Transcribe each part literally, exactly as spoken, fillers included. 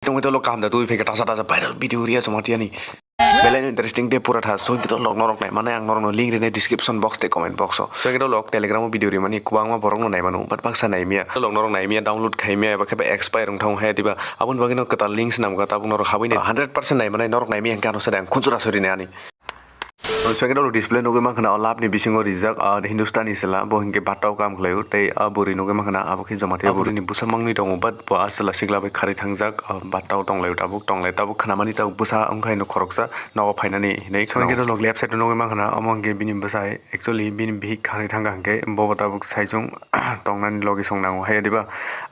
Wngwi tolo kaham da twi phai khe tasa tasa viral video ria chwng ma tiyani. Belai no interesting tei pura tha. So kito log norok nai mane ang norok no link rinai description box tei comment box o. So kito log Telegram o video ri mani kwbangma borok no nai mano but baksa nai miya. Log norok nai miya, download khai miya eba khe ba expire wng thang hai diba. Aboni bagwi no kwtal link swnam kha tabuk norok habwi nai hundred percent nai manai norok nai miya hwnkhe ano sari ang khunchura sari nai ani. Swngkhe dolo display nugwi mankha na o lab ni bisingo rijak, ah, Hindustani chwla, bo hinkhe batta o kam khlaio, tei ah bwrwi nugwi mankha na abo khe Jamatia bwrwi ni bwsa mangni tongo, but bo ah chwla sikla bai kharwi thangjak, ah, batta o tonglaio tabuk, tonglai tabuk khnamani tabuk bwsa wngkha hino khoroksa nogo phainani hinwi. Swngkhe dolo left side o nugwi mankha na omo hinkhe bini bwsai, actually bini bihik kharwi thangkha hinkhe bobo tabuk saichung tongnani logi song nango hai diba,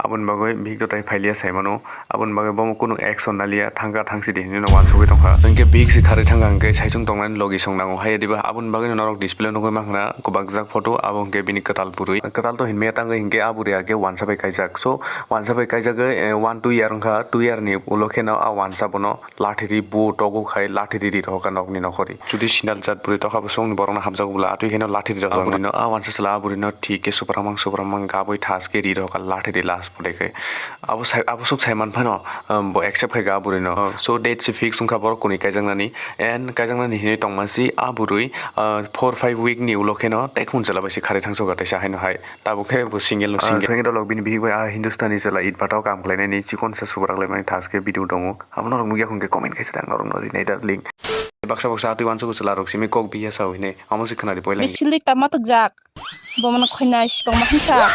aboni bagwi bihik to tai phailiya sai mano. Aboni bagwi bomo kunu action naliya, thangkha thangsidi hinwi no uansugwi tongkha. Hinkhe bihik se kharwi thangkha hinkhe saichung tongnani logi song nango hai diba. Aboni bagwi no norok display nugwi mankha na kwbakjak photo, abo hinkhe bini kwtal bwrwi. Kwtal to hinmaya tangwi hinkhe a bwrwi hinkhe uansa bai kaijak. So uansa bai kaijagwi, eh, one two year wngkha, two year ni ulo kheno a uansa bono lathi ri bu togo khai lathi ri ri rohorkha nokni nokhori. Judi sinal jat bwrwi tokha bwswkni borokno hamjakgo bwla atwi kheno lathi ri rohorkha. A bwrwino a uansa chwla a bwrwino thik khe supramang supramang gabwi thas khe ri rohorkha lathi ri last pore khe. Abo sai, abo swk sai man phano, um, bo accept khai kha a bwrwino. So date se fix wngkha borok kwnwi kaijaknani. And kaijaknani hinwi tongma si a bwrwi, uh, four five week ni ulo kheno tei khun chwla bai se kharwi thangsoka teisa haino hai. Tabuk khe bo single no single. Swngkhe dolo bini bihik bai a Hindustani chwla it bata o kam khlainani chikon sa subrak laimani thas khe video tongo. Abo norok nukya hwnkhe comment khaisa ang norok no rinai darling. Baksa baksa atwi uansukgo chwla rok simi kok biya sao hinwi. Amo se khwnadi poila. Bisilik tama tukjak. Bo mano khoina sibong ma hinsa.